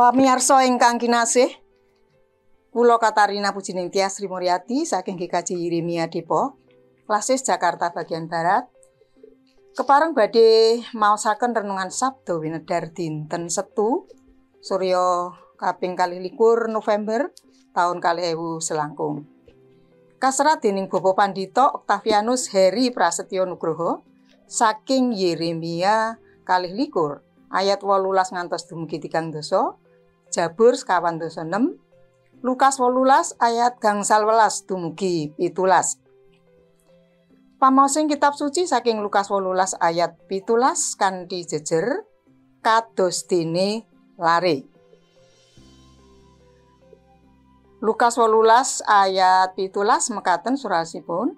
Pamirsa ingkang kinasih, kula Katarina Pujiningtyas Sri Muryati saking GKJ Yeremia Depok, Klasis Jakarta bagian Barat. Kepareng badhe maosaken renungan Sabda Winedhar dinten Setu, Surya kaping 22 November taun 2000 selangkung. Kaserat dening Bapak Pandita Octavianus Heri Prasetyo Nugroho saking Yeremia 22 ayat 18 ngantos dumugi 3 dasa, Jabur 4:6, Lukas 18 ayat 18 dumugi 17. Pamaosing kitab suci saking Lukas 18 ayat 17 kanthi jejer kados dene lare. Lukas 18 ayat 17 mekaten surasipun.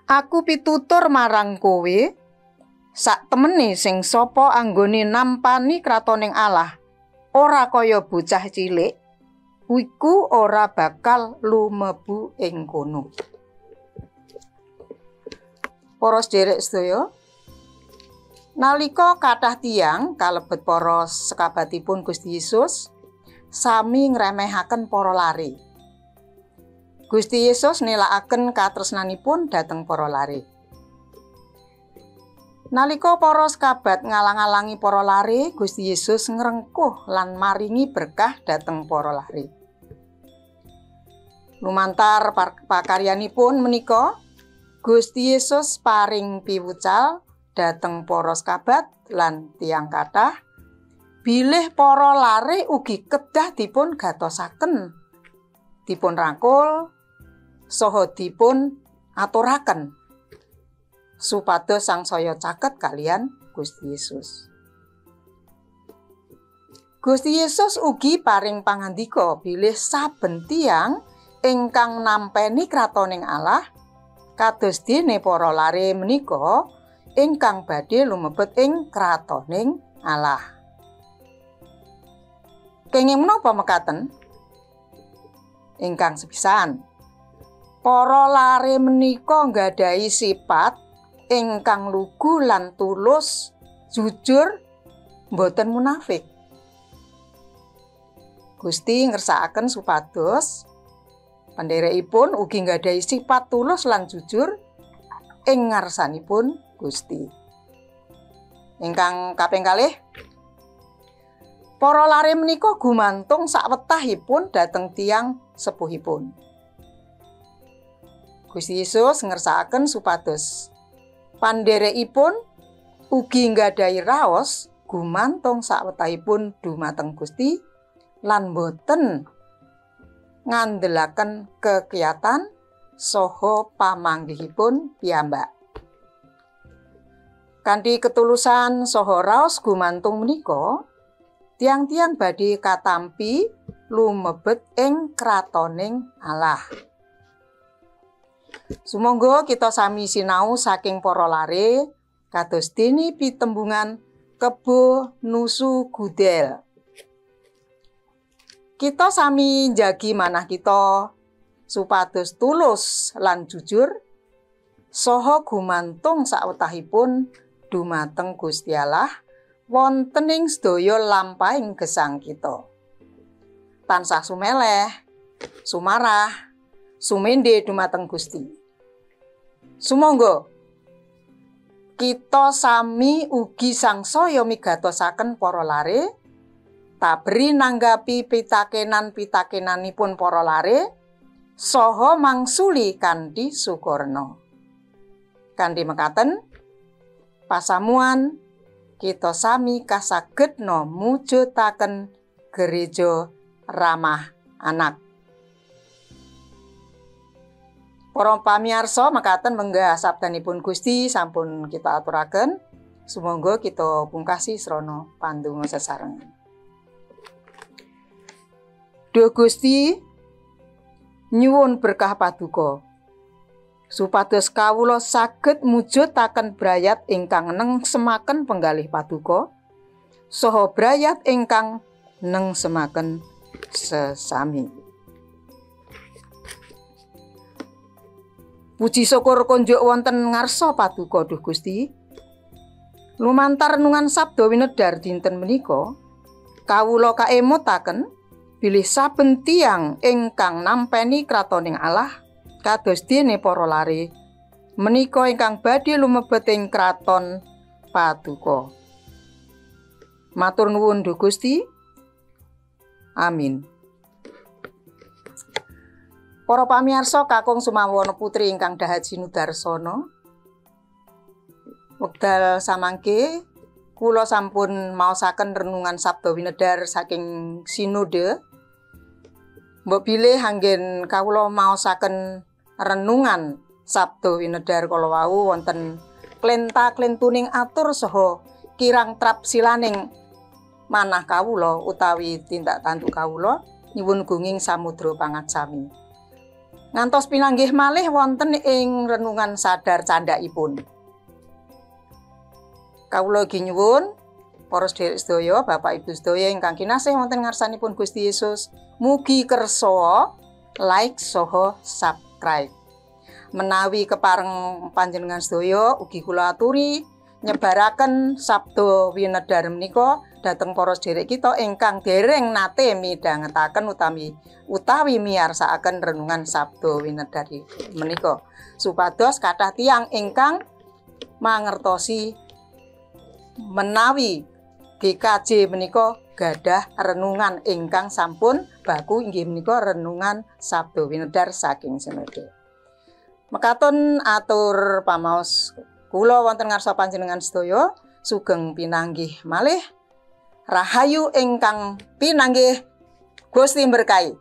Aku pitutur marang kowe, sak temene sing sapa anggone nampani kratoning Allah ora kaya bocah cilik, iku ora bakal lumebu ing kono. Para sederek sedaya, nalika kathah tiyang kalebet para sekabatipun Gusti Yesus sami ngremehaken para lare. Gusti Yesus nilakaken katresnanipun dhateng para lare. Nalika para sekabat ngalang-alangi para lare, Gusti Yesus ngrengkuh lan maringi berkah dhateng para lare. Lumantar pakaryanipun menika, Gusti Yesus paring piwucal dhateng para sekabat lan tiyang kathah, bilih para lare ugi kedah dipun gatosaken, dipun rangkul, saha dipun aturaken, supados sangsaya caket kalian Gusti Yesus. Gusti Yesus ugi paring pangandika bilih saben tiyang ingkang nampeni kratoning Allah kados dene para lare menika ingkang badhe lumebet ing kratoning Allah. Kenging menapa mekaten? Ingkang sepisan, para lare menika nggadahi sifat ingkang lugu lan tulus, jujur, mboten munafik. Gusti ngersakaken supados pandherekipun ugi nggadahi sifat tulus lan jujur ing ngarsanipun Gusti. Ingkang kaping kalih, para lare menika gumantung sakwetahipun dhateng tiyang sepuhipun. Gusti Yesus ngersakaken supados pandherekipun ugi nggadahi raos gumantung sakwetahipun dumateng Gusti lan boten ngandelaken kekiyatan saha pamanggihipun piyambak. Kanthi ketulusan saha raos gumantung menika, tiang-tiang badhe katampi lumebet ing kratoning Allah. Sumangga kita sami sinau saking para lare kados dene pitembungan kebo nusu gudel. Kita sami njagi manah kita supados tulus lan jujur saha gumantung sakwetahipun dumateng Gusti Allah wonten ing sedaya lampahing gesang kita. Tansah sumeleh, sumarah, sumende dumateng Gusti. Sumangga kita sami ugi sangsaya migatosaken para lare, tabri nanggapi pitakenan-pitakenanipun para lare, saha mangsuli kanthi sukarna. Kanthi mekaten pasamuan kita sami kasagedna mujudaken gereja ramah anak. Para pamirsa, mekaten menggah sabdanipun Gusti sampun kita aturaken. Sumangga kita pungkasi srana pandonga sesarengan. Duh Gusti, nyuwun berkah paduka supados kawula saged mujudaken brayat ingkang nengsemaken penggalih paduka saha brayat ingkang nengsemaken sesami. Puji syukur kunjuk wonten ngarsa paduka Duh Gusti. Lumantar renungan Sabda Winedhar dinten menika, kawula kaemutaken bilih saben tiyang ingkang nampeni kratoning Allah kados dene para lare menika ingkang badhe lumebet ing kraton Paduka. Matur nuwun Duh Gusti. Amin. Para pamirsa kakung sumawana putri ingkang dahat sinudarsana, wekdal samangke kula sampun maosaken renungan Sabda Winedhar saking Sinode. Mbok bilih anggen kawula maosaken renungan Sabda Winedhar kala wau wonten klenta-klentuning atur saha kirang trapsilaning manah kawula utawi tindak tanduk kawula, nyuwun gunging samudra pangaksami. Ngantos pinanggih malih wonten ing renungan sadar candhakipun. Kawula ugi nyuwun para sedherek sedaya, Bapak Ibu sedaya ingkang kinasih wonten ngarsanipun Gusti Yesus, mugi kersa like saha subscribe. Menawi kepareng panjenengan sedaya ugi kula aturi nyebaraken Sabda Winedhar menika dhateng para sedherek kita ingkang dereng nate midhangetaken utawi miyarsakaken renungan Sabda Winedhar menika, supados kathah tiyang ingkang mangertosi menawi GKJ menika gadah renungan ingkang sampun baku, inggih menika renungan Sabda Winedhar saking Sinode. Mekaten atur pamaos kula wonten ngarsa panjenengan sedaya, sugeng pinanggih malih. Rahayu ingkang pinanggih, Gusti berkahi.